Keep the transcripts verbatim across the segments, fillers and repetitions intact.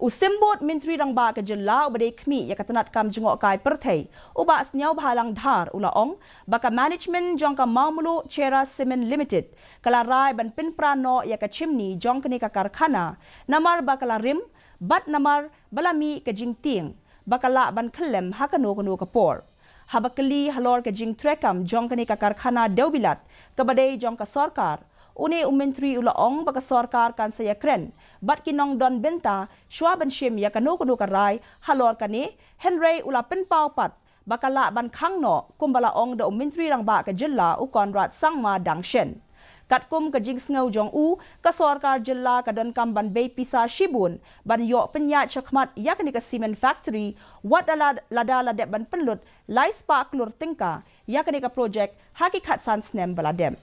U Symbud Myntri Rangbah ka Jylla uba dei khmih ïa ka tnad kam jngohkai pyrthei, u Bah Sniawbhalang Dhar, u la ong ba ka management jong ka Mawmluh Cherra Cement Limited ka la rai ban pynpra noh ïa ka chimney jong kane ka karkhana namar ba ka la rim bad namar ba la mih ka jingtieng ba ka lah ban khyllem ha kano kano ka por. Haba kylli halor ka jingtreikam jong kane ka karkhana dewbilat kaba dei jong ka sorkar, une u myntri u la ong ba ka sorkar kan sa ïakren bad ki nongdon bynta shuwa ban shim ïa kano kano ka rai halor kane, hynrei u la pynpaw pat ba ka lah ban khang noh, kumba la ong da u Myntri Rangbah ka Jylla u Conrad Sangma dang shen. Katkum ka jingsngew jong u, ka sorkar jylla ka donkam ban bei pisa shibun ban ïoh pynïaid shakhmat ïa kane ka cement factory, wat la, lada la dep ban pynlut lai spah klur tyngka ïa kane ka projek ha ki khatsan snem ba la dep.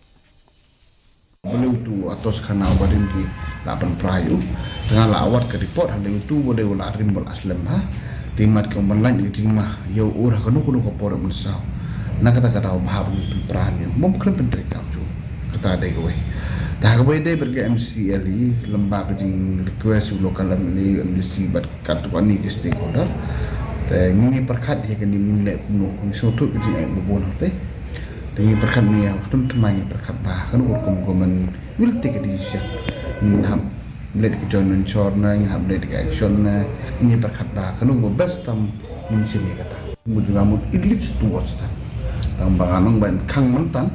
Balei utu u Atos Khanna uba rim ki la pynpra ïa u? Te nga la wad ka report, ha dei utu balei u la rim ba la slem ha. Te mat ka ban lait ka jingma ïa u ha kano kano ka por mynsaw. Na kata ka daw bha ban pynpra ïa u, bym khlem pyntreikam shuh. Kata dei kawei. Te ha kawei dei bad ka MCLE, lem bad ka jing request u local MLA, MDC bad katto katne ki stakeholder. Te ngin ïa pyrkhat ïa kane, ngin leh kumno, ngin sngewthuh ka jingeh ba bun hangtei. Te ngin ïa pyrkhat, ngin ïa, u snem thymmai ngin ïa pyrkhat ba kano ka rukom government will take a decision. Ngin hap leit ka joint venture ne, ngin hap leit ka action ne, ngin ïa pyrkhat ba kano ka best tam ngin shim ïa kata. Mut jong nga mut, it leads towards that. Tang ba nga nang ban khang mynta,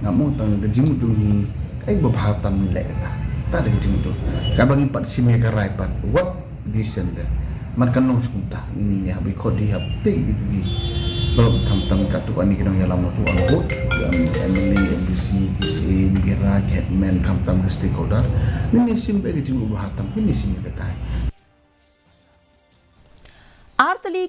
nga mut tang ka jingmut jong ngi, kaei ba bha tam ngin leh kata. Kata dei ka jingmut jong. Kaba ngin pat shim ïa ka rai pat, wat decision te. Mat kan long sha kumta, ngin ïa hap record, ïa hap take it di. Balok khamtam katto katne ki nongïalam, la tu on board, ki MLA, MDC, ki C A, ki Raj, headman, khamtam ki stakeholder. Ngin ïa shim ba ka jingmut ba bha tam, ngin ïa shim ïa kata. Artylli